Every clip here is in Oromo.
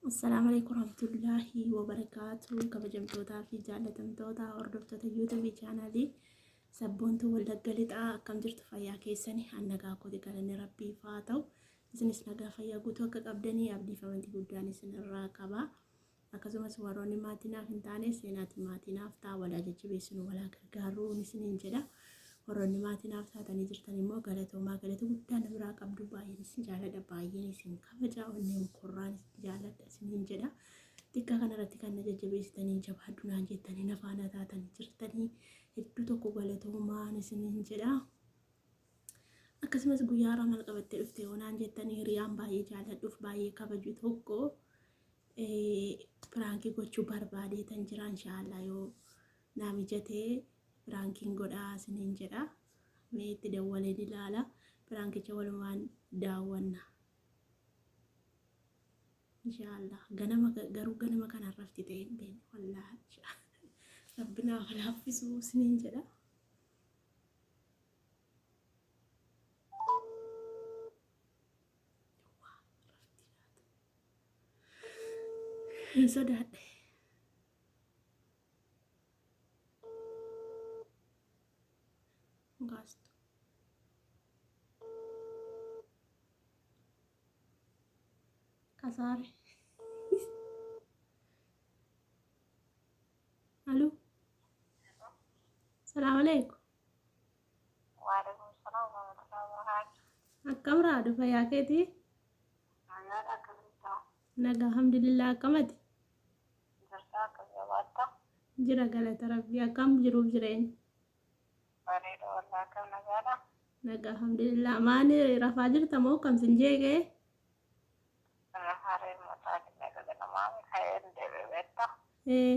Assalaamu alaikum warahmatullaahi wabarakaatu kabajamtootaa fi jaallatamtoota hordoftoota yuutuubii chaanaalii sabboontuu wallagga lixaa akkam jirtu fayyaa keessani an nagaa kooti galanni rabbiif haa ta'u isinis nagaa fayyaa guutuu akka qabdanii abdii fi amantii guddaan isin irraa qaba akkasumas warroonni maatii naaf hin taane seenaati maatii naaf ta'a walaa jajjabeessinu walaa gargaaruun isiniin jedha warroonni maatii naaf taatanii jirtan immoo galatoomaa galata guddaa na biraa qabdu baay'een isin jaaladha baay'een isin kabaja onneen korraan isin jaaladha isiniin jedha xiqqaa kanarratti kan na jajjabeessitanii jabaadhu naan jettanii na faana taatanii jirtanii hedduu tokko galatoomaan isiniin jedha. Akkasumas guyyaa har'aa maal qabattee dhufte yoo naan jettanii hiriyaan baay'ee jaalladhuuf baay'ee kabaju tokko piraankii gochuu barbaadeetan jira inshaallah yoo naa mijatee piraankiin godhaa isiniin jedha. Mee itti dawwaleen ilaala piraankicha walumaan daawwanna. Inshaallah ganama garuu ganama kanaan rafti ta'e hin beekne wallaahi rabbi naaf laaffisuu isiniin jedha. Hin sodaadhe. Gaastu. Kasaare. Aloo. Salaam alaikum. Waalaikum salaam warahmatullahi wabarakatuh. Akkam raadu fayyaa keetii? Nagaadha akkam jirta? Nagaa alhamdulillah akkamati? Jirta akkam jabaatta? Jira galata rabbii akkam jiruuf jireenya? Bareeda wallah akkam nagaadha? Nagaa alhamdulillah maani rafaa jirta moo akkam sin jeeqee? Rafaaree mataa kiyya ganamaa ka'een deebi'e beekta? Ee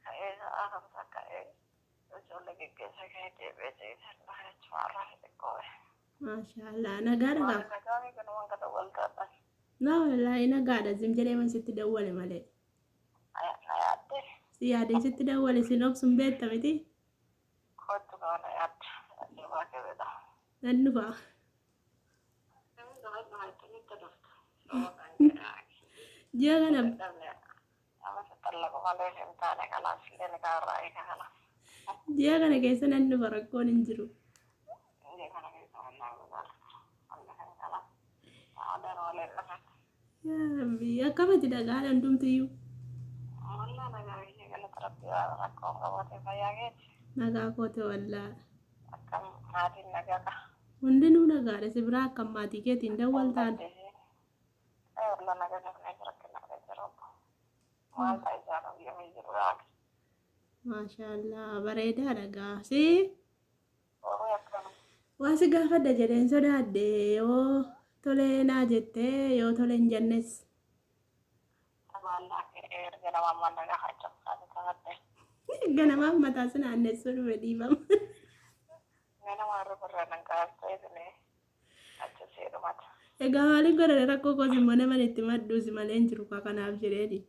Ka'ee sa'a hamsa ka'ee ijoollee geggeessee ka'ee deebi'ee ciiseen dhufe achumaan rafe xiqqoo. Maashaallah nagaadha Maali gaaf. nagaanii ganumaan gada wal taatan? Laa wallaahi nagaadha zim jedhee man sitti dawwale malee. Na yaadde? Si yaadeen sitti dawwale sin obsun beekta miti? Kottu kaa na yaadde. Ajabaa kee beekta. Nan dhufa. Ji'a kana ji'a kana keessa nan dhufa rakkoon hin jiru. Yaa Rabbi akkamati dhagaadha hundumtiyyuu. Nagaa koote wallaa. Akkam maatiin nagaa? Hundinuu nagaadha si biraa akkam maatii keetiin Hin dawwaltaan. badde isheen. Ee wallah naga jirra rakkina irra jiru. Maal ta'a ijaan yoomii jiru yaaki. Maashaallah bareedaadha gaa si Warri akkam waa si gaafadha jedheen sodaadhe yoo tolee naa jettee yoo tolee hin jennes. Tabaallaa kee erga nama ammaan nagaa hajjabsaati taphadhe. Ganamaaf mataa si naannessuu dhufe dhiifama. Ganama har'a birraa nan kaastee isinii achi sii dhumata. Egaa maaliin godhare rakkoo koos immoo naman itti madduusi malee hin jiru kaa kanaaf jedheeni.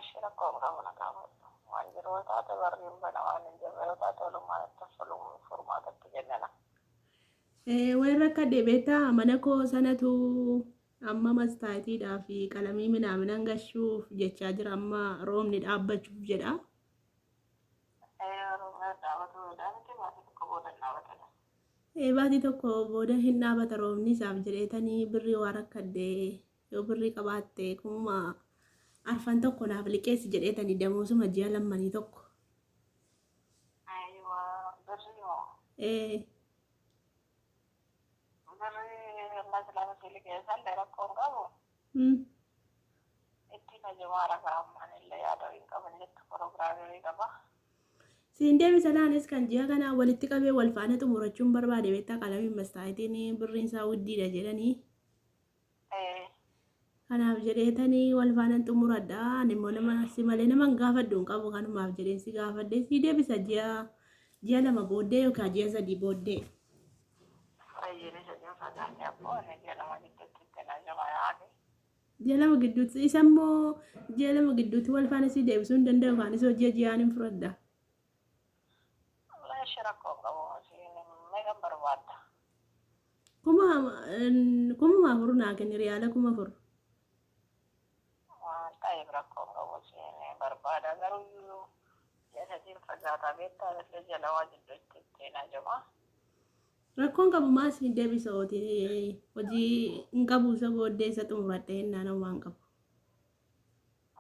Ishi rakkoo hin qabu na gaafadhu. Waan jiru yoo taate barri hin bana waan hin jirre yoo taate walumaan itti furmaata itti kennina. Wayin rakkadhe beektaa mana koo sanatu amma mastaayitiidhaa fi qalamii minaaminan gashuuf jechaa jira amma roobni dhaabbachuuf jedha. Baatii tokko booda hin dhaabata roobni isaaf jedheetanii birrii waa rakkadhe yoo birrii qabaatte kumuma arfan tokko naaf liqeessi jedheetanii damoosuma ji'a lammanii tokko. Ee. Birrii amma silaa si liqeessallee rakkoo hin qabu. Ittiin hajamaa rakaa ammaan illee yaada hin qaban jettu piroogiraamii qaba. Siin deebisa laanis kan ji'a kanaa walitti qabee wal faana xumurachuun barbaade beektaa qalamiin mastaayitiin birriin isaa wuddiidha jedhanii. Kanaaf jedheetanii wal faanan xumuradha. Ani immoo nama si malee nama hin gaafadhu hin qabu kanumaaf jedheen si gaafadhe si deebisa ji'a ji'a lama booddee yookaan ji'a sadii booddee. Baay'een isa fagaanne abboo ani ji'a 2 gidduutti itti na jama yaani. Ji'a 2 gidduutti isa immoo ji'a 2 gidduutti wal faana si deebisuu hin danda'u kaanis hojii ji'aan hin fudhadha. Meeshi rakkoo hin qabu siin meeqan barbaadda? Kuma 4000 naa kenni riyaala 4000. Iyyuu ji'a sadiin fagaataa beektaa lafee jala waa jidduutti ittiin ajama. Rakkoon qabu maa isin deebisa ooti hojii hin qabu isa booddee isa xumuradhee hennaa nama waan qabu.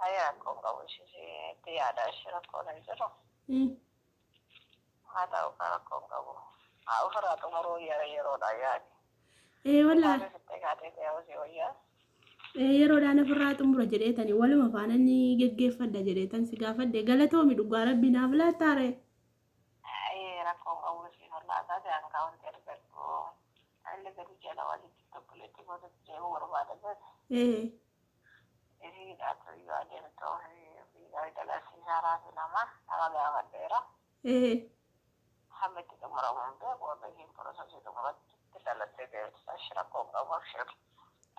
Ayii rakkoon qabu ishee itti yaada ishee rakkoon hin jiru. Haa ta'u ka rakkoon qabu. Haa ofirraa xumuruu yeroodha yaadi. Ee wallaahi. Kaatee sittee kaatee ta'ee hojii wayyaa. Ee yeroodhaan ofirraa xumura jedheetani waluma faana ni geggeeffadha jedheetan si gaafadhe galatoomi dhugaa rabbii naaf laattaare. Ayii rakkoon qabu ishee hollaataa ta'an kaawwanti argadhu. Inni gadi jala walitti tokkoletti godhatti deemuu barbaada jedhe. Ee. Isiidhaatu iyyuu adeemtu biyya dalasiisaa raasi nama nama gaafadheera. Ee. Hamma itti xumuramu hin beeku warra isiin process xumuratti dalattee deemti. Ashi rakkoon qabu abshir.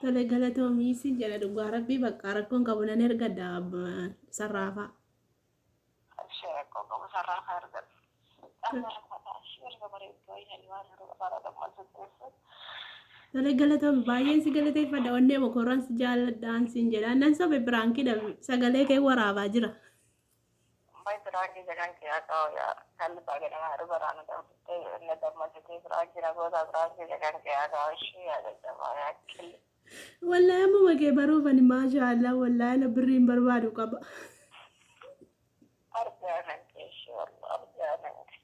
Tole galatoomii sin jedha dhugaa rabbii bakka rakkoon qabu nan ergadha sarraafaa. Abshir rakkoo qabu sarraafaa ergadhu. Ashi erga bareedduu ayyaani waan yeroo qabaadha gammachuutti. Tole galatoomi baay'een si galateeffadha onnee mokorraan si jaalladhaan sin jedha nan sobe biraankiidha sagalee kee waraabaa jira. Bay biraanki jedhan kee haa ta'u yaa kalli baagana haa dubaraana damtee na dammachitee biraanki na goota biraanki jedhan kee haa ta'u ishee yaa jajjabaa yaa killi. Wallaahi ammuma kee baruuf ani maasha Allah wallaahi na birriin barbaadu qaba. Argaa kan kee ishee wallah argaa kan kee.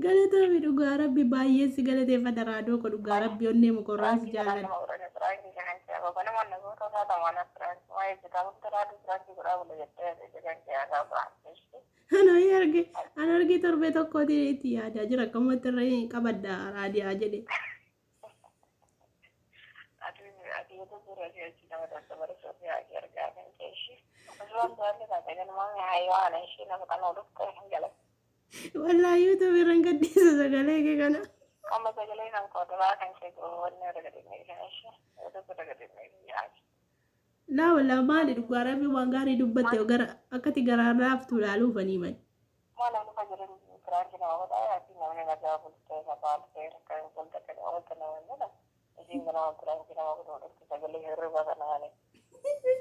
Galatoomi dhugaa rabbi baay'een si galateeffadha raadoo ko dhugaa rabbi onnee mokorraan si Biraanki kana jaalladha. nama godhani biraanki jedhan kee haa nama na goota isaa lamaana biraanki waa hojjetaa hunda raaduu biraanki godhaa bula jettee jedhan kee haa ta'u biraanki ishee. Ani arge ani arge torbee tokkooti itti yaadaa jira akkamatti irra qabadha raadiyaa jedhe. Ati ati yoo dura achi nama daddabarsuuf yaa argaa kan kee ishee. Osoo jaalli taate galmaan hayyaan ishee nama kana dhufte hin galan. Wallaahi YouTube irra hin gadhiisa sagalee kee kana. Amma sagalee kan koo duraa kan kee wanni irra gadi hin ishee. Yoo dura gadi hin yaadi. Laa wallaahi maali dhugaa rabbi waan gaarii dubbatte gara akkati garaa laaftu ilaaluufanii mali. Maal namni fayyadamu biraanki nama godhaa ati namni nagaa bultee sabaaltee kan bulte kan oolte nama jedha. Isiin nama biraanki nama godhuu dhufte sagalee hirriba kanaani.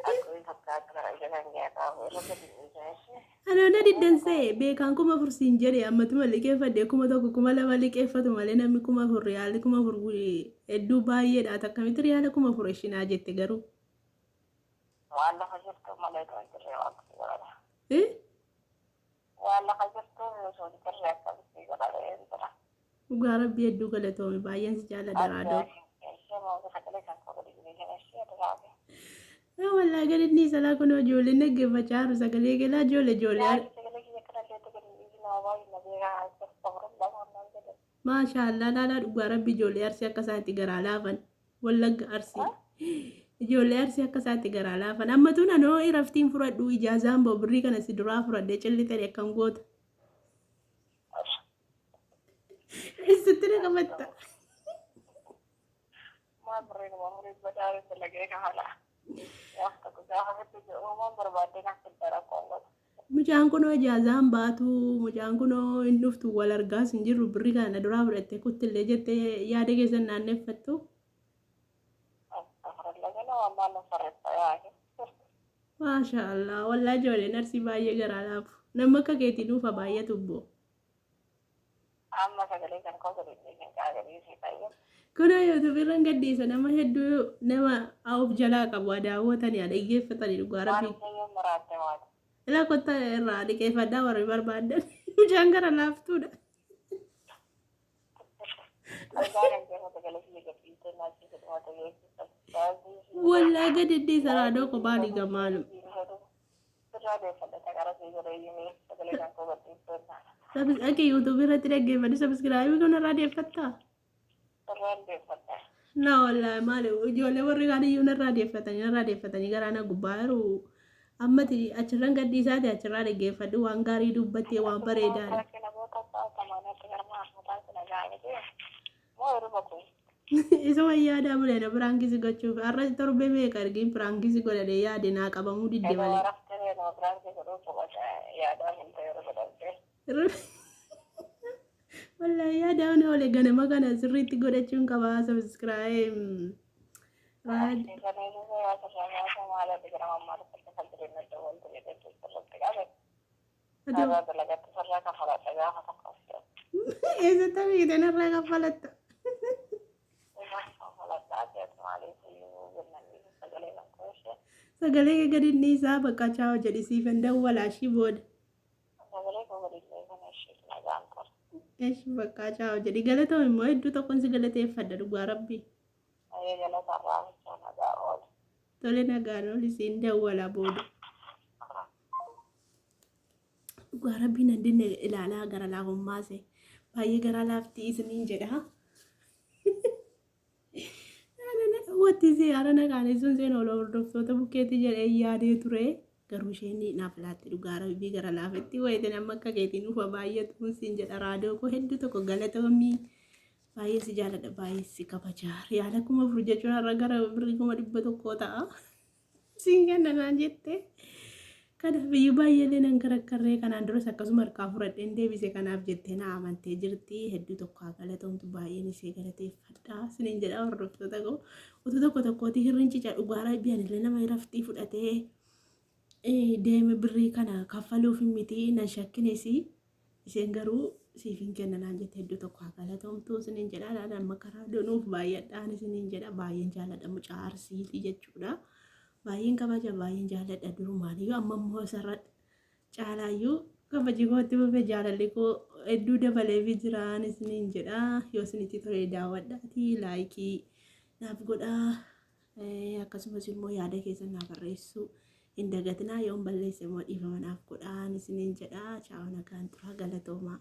Akkuma fakkaatu kana ija kan kee qaabu irra gadi hin ishee. Ani ona diddansee beekaan 4000 siin jedhe ammatuma liqeeffadhe 1000 2000 liqeeffatu malee namni 4000 riyaala 4000 hedduu baay'eedha. Ati akkamitti riyaala 4000 ishinaa jette garuu? Waan lafa jirtu malee osoo hin jirre waan godhata. Eh? Waan lafa jirtu osoo hin jirre akkamitti godhata jira. Dhugaa rabbii hedduu galatoomi baay'een si jaalladha raadoo. Ishee moo sagalee kan koo gadi dhiisan ishee duraate. Wallaahi gadi dhiisalaa kun ijoolleen dhaggeeffachaa jiru sagalee galaa ijoollee ijoollee. Yaadi sagalee kiyya kana illee gadi dhiisin nama baay'ee na beekaa astagfirullah waan naan jedhe. Maashaallah laalaa dhugaa rabbi ijoollee arsii akka isaanitti garaa laafan. Wallagga arsii. Ijoollee arsii akka isaanitti garaa laafan. Amma tun anoo iraftiin fudhadhu ijaazaan ba'u birrii kana si duraa fudhadhee cilli ta'e akkam goota. Eessatti na qabatta? Maal birrii nama horii badaa dalagee kahala. Gaaf tokko gaafa fiddu jedhu waan barbaadde naaf fidda rakkoon godhu. Mucaan kunoo ijaazaan baatu mucaan kunoo hin dhuftu wal argaas hin jirru birrii kana na duraa fudhattee kuttillee jettee yaada keessan naanneffattu. Astagfirullah ganama maal nu farreessa yaa'e. Maasha Allah wallaahi ijoolleen arsii baay'ee garaa laafu. Nama akka keetii nuufa baay'atu obbo. Amma sagalee kan koo gadi dhiisin qaagalii si fayyadu. Kuna YouTube irra gadhiisa nama hedduu nama of jalaa qabu daawwatanii dhaggeeffatanii dhugaa Maal rabbii. yoo maraatte maali? Ilaa kottaa irraa liqeeffadhaa warri barbaadan. Mucaan gara laaftuudha. Argaa kan jedhu sagalee kiyya gadi dhiisee naachiisa dhumata geessisa. Wallaahi gadi dhiisa raadoo kophaa dhigamaalu. Sirraa deeffadha taqara sii godhee yimee sagalee kan koo gadi dhiisee. Akka YouTube irratti dhaggeeffadhu subscribe kun irraa deeffattaa? Sirraan deeffadha. Na wallaahi maali ijoollee warri kaan iyyuu narraa deeffatanii narraa deeffatanii garaa na gubbaa jiru. Ammati achirran gadhiisaati achirraa dhaggeeffadhu waan gaarii dubbattee waan bareedaadha. Isuma yaadaa bulee na piraankisi gochuuf har'a torbee meeqa argiin piraankisi godhadhee yaade naa qabamuu didde malee. Wallaahi yaadaan oole ganama kana sirriitti godhachuun qabaa subscribe. Raad Ati Irraa dalagatte sirraa kafaladha gaafa tokko ishee. Eessatti argite narraa kaffalatta? Irraa kafaladhaa jedhu maaliif iyyuu jennaan sagalee kan koo ishee. Sagalee kee gadi dhiisaa bakka chaawo jedhi siifan dawwalaa ishii booda. Sagalee koo gadi illee kana ishee nagaan ture. Eshi bakka chaawo jedhi galatoo immoo hedduu tokkoon si galateeffadha dhugaa rabbii. Ayyee galata irraa bichaa nagaa oolu. Tole nagaan ooli siin dawwalaa booda. Dhugaa rabbiin nan dinne ilaalaa gara laafummaase baay'ee garaa laaftii isiniin jedha. Wanti ishee haara na qaanessuun isheen oola hordoftoota bukkeetti jedhee yaadee ture. Garuu isheen naaf laatte dhugaa rabbii gara laafetti wayitin amma akka keetiin dhufa baay'atuun siin jedha raadoo koo hedduu tokko galatoomii. Baay'ee si jaaladha baay'ee si kabaja. Riyaala 4000 jechuun har'a gara birrii 100,000 ta'a. Siin kenna naan jette. Kanaaf iyyuu baay'eelee nan karakkarree kanaan duras akkasuma harkaa fudhadheen deebise kanaaf jettee na amantee jirti. Hedduu tokko haa galatoomtu baay'een ishee galateeffadha. Siniin jedha hordoftoota koo. Utuu tokko tokkooti hirriin cica dhugaa rabbii anillee nama raftii fudhatee deeme birrii kana kaffaluuf miti nan shakkines. Isheen garuu siif hin kenna naan jette hedduu tokko haa galatoomtu isiniin jedha. Laala amma karaa donuuf baay'adhaan isiniin jedha. Baay'een jaalladha mucaa Arsiiti jechuudha. Baay'een kabaja baay'een jaalladha durumaaniyyuu amma immoo isarra caalaayyuu kabaji kootti fufe jaalalli koo hedduu dabaleefi jiraan isiniin jedha. Yoo isinitti tole daawwadhaatii laayikii naaf godhaa. Akkasumas immoo yaada keessan naa barreessuu hin dagatinaa yoon balleesse immoo dhiifama naaf godhaan isiniin jedha. Chaaw nagaan turaa galatoomaa.